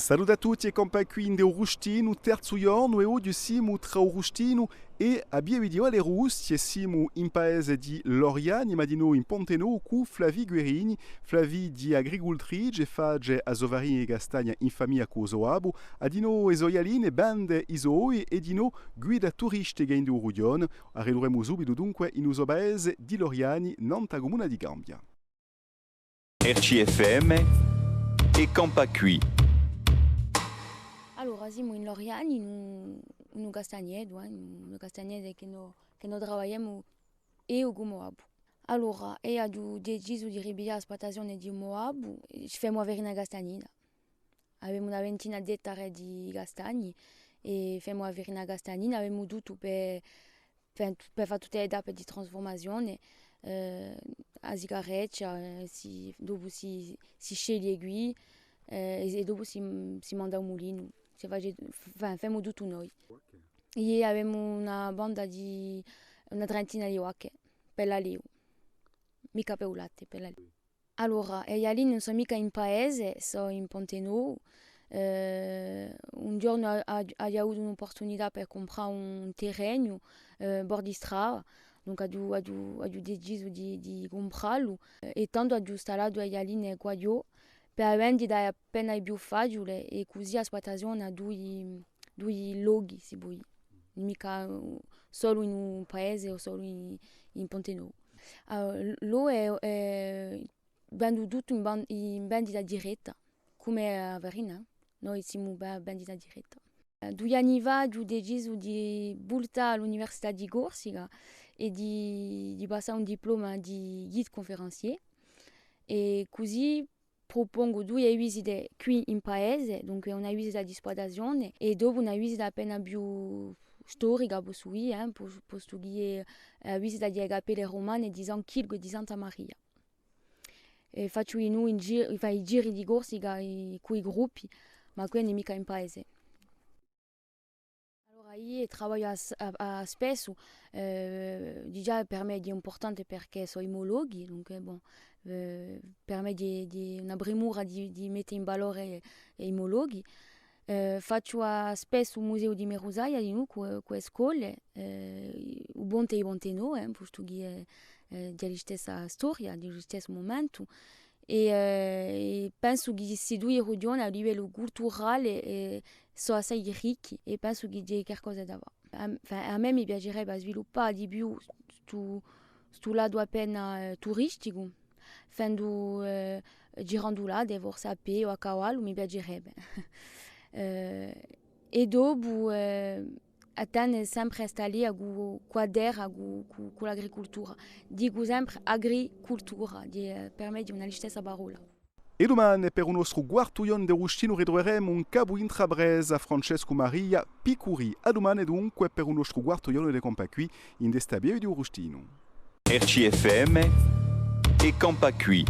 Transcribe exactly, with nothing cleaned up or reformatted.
Salute à tutti è campà quì ind'è u Rustinu, terzu ghjornu, è oghje simu trà u Rustinu è a pieve di Valle Rustia, è simu in paese di Loriani, ma dinò in Ponte Novu cù Flavie Guerrini. Flavie hè agricultrice, face a so farina di castagna in famiglia cù u so babbu, hà dinò e so ghjalline, vende i so ovi è dinò guida turistica ind'u rughjone. A ritruvemu subitu dunque in u so paese di Loriani, nant'à a cumuna di Cambia. R C F M, è campà quì. Allora, simu in Loriani, in un, in un castagnetu, eh, in un castagnetu chì no, chì no travagliemu eiu cù u mo babbu. Allora, eiu aghju decisu di ripiglià a spluttazione di u mo babbu, è ci femu a farina castagnina. Avemu una ventina d'ettari di castagni è femu a farina castagnina, avemu tuttu per, per, per fà tutte e tappe di trasfurmazione, eh, a sicareccia, eh, si, dopu si, si sceglie quì, eh, è, è dopu si, si manda à u mulinu. Si face, f-, femu tuttu noi. È avemu una banda di una trentina di vacche per l'allevu, micca per u latte, per l'allevu. Allora, e ghjalline ùn sò micca in paese, sò in Ponte Novu. Eh, un ghjornu a-, a-, aghju avutu un'opportunità per cumprà un terrenu, eh, bordu di strada, dunque aghju, aghju, aghju decisu di, di cumprallu, eh, è tandu aghju stallatu e ghjalline quaghjò, per a vendita hè appena più faciule, è cusì a spluttazione hà dui, dui lochi, si pò dì. Micca, eh, solu in un paese o solu in, in Ponte Novu. Ah, l'ovu hè, hè, vendu tuttu in ban-, in vendita diretta, cum'è a farina, noi simu pe-, vendita diretta. Eh, dui anni fà aghju decisu di vultà à l'Università di Corsica è di, di passà un diploma di guide conférencier. È cusì prupongu duie visite quì in paese, dunque una visita di spluttazione è dopu una visita appena più storica, possu dì, eh, pos-, postu chì hè, eh, a visita di e cappelle rumane di San Chilgu è di Santa Maria. È facciu dinù in gi-, fà i giri di Corsica, i, cù i gruppi, ma quì ùn hè micca in paese. Allora, eiu travagliu à s-, à, à spessu, eh, digià per mè hè impurtante perchè sò i mo lochi, dunque, bon, eh, per mè hè, hè una primura di, di mette in valore i mo lochi. Eh, facciu à spessu u museu di Merusaglia, dinù, cù, cù e scole, eh, u ponte di Ponte Novu, eh, postu chì hè, eh, di a listessa storia, di u listessu mumentu. È, eh, è pensu chì sti dui rughjoni à livellu culturale, eh, sò assai ricchi è pensu chì ci hè qualcosa da fà. À, enfin, à mè mi piacerebbe à sviluppà di più stu, stu latu appena, eh, turisticu, fendu, eh, girandu l'Ade, forse à pè o à cavallu, mi piacerebbe. Eh, è dopu, eh, à tene sempre sta lia cù, cù a terra, cù, cù, cù l'agricultura. Dicu sempre agricultura, hè, eh, per mè hè una listessa parolla. È dumane, per u nostru quartu ghjornu di Rustinu, ritruveremu un capu d'intrapresa, Francescu Maria Picuri. À dumane, dunque, per u nostru quartu ghjornu di Campà quì, ind'è sta pieve di u Rustinu. R C F M, è campà quì.